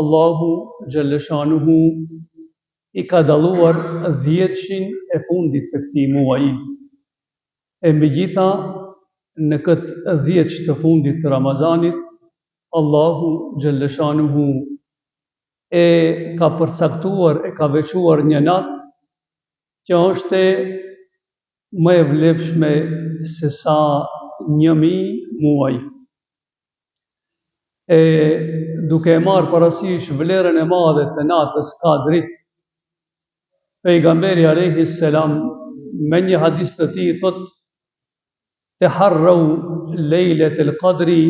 Allahu xhelleshanuhu i ka dalluar dhjetshin e fundit të këtij muaji. E mbi gjitha në këtë dhjetsh të fundit të Ramazanit, Allahu xhelleshanuhu e ka përcaktuar, e ka veçuar një natë që është më e vlefshme se sa 1000 muaj. E duke e marrë parasysh vlerën e madhe të natës Kadrit, pejgamberi alayhi selam me një hadith të tij thotë Teharrau lejlet el qadri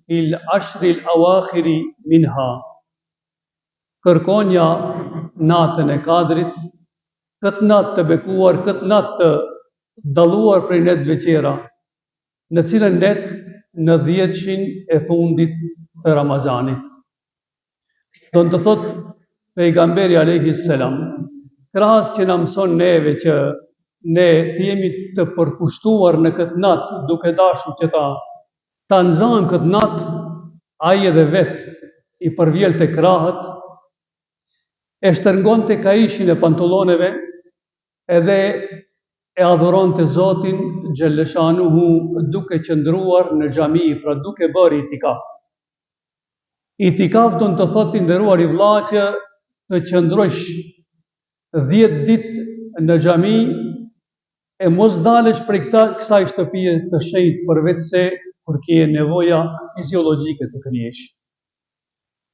fil ashri el awakhiri minha. Kërkonja natën e Kadrit, këtë natë të bekuar, këtë natë të dalluar prej netëve tjera, në cilën net në dhjetshin e fundit të Ramazanit. Do të thotë pejgamberi alayhi selam, krahas që na mëson neve që ne të jemi të përkushtuar në këtë natë duke dashur që ta ta nxamë këtë natë, ai edhe vetë i përvjelte krahët, e shtërngonte kaishin e pantalloneve edhe e adhuronte Zotin xhelleshanuhu duke qëndruar në xhami, pra duke bërë itikaf. Itikaf do të thotë i nderuari vëlla që të qëndrosh 10 ditë në xhami e mos dalësh prej këta, kësaj shtëpie të shenjtë përveç se kur ke nevoja fiziologjike të kryesh.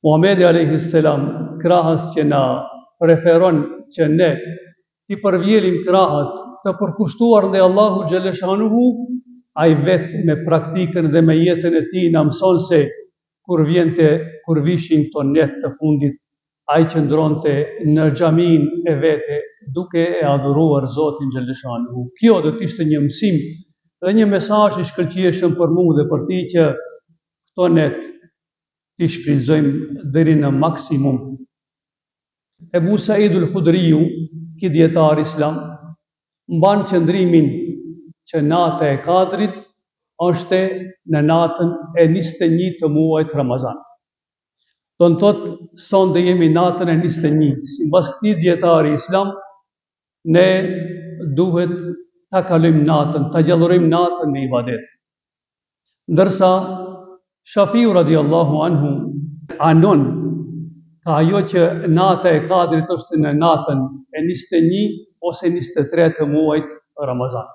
Muhamedi alayhi selam krahas që na preferon që ne t'i përvjelim krahët të përkushtuar ndaj Allahu xhelleshanuhu, ai vetë me praktikën dhe me jetën e tij na mëson se kur vjente, kur vishin këto net të fundit, ai qëndronte në xhaminë e vete duke e adhuruar Zotin xhelleshanuhu. Kjo do të ishte një mësim dhe një mesazh i shkëlqyeshëm për mua dhe për ti që këto net t'i shfrytëzojmë deri në maksimum. Ebu Said al-Khudriu, ky dietar islam, mban qëndrimin që nata e Kadrit është në natën e 21 të muajit Ramazan. Do të thotë sonde jemi natën e 21. Simbas këtij dietari islam, ne duhet ta kalojmë natën, ta gjallërojmë natën me ibadet. Ndërsa Shafiu radiallahu anhu anon ka ajo që nata e Kadrit është në natën e 21 ose 23 të muajit Ramazan.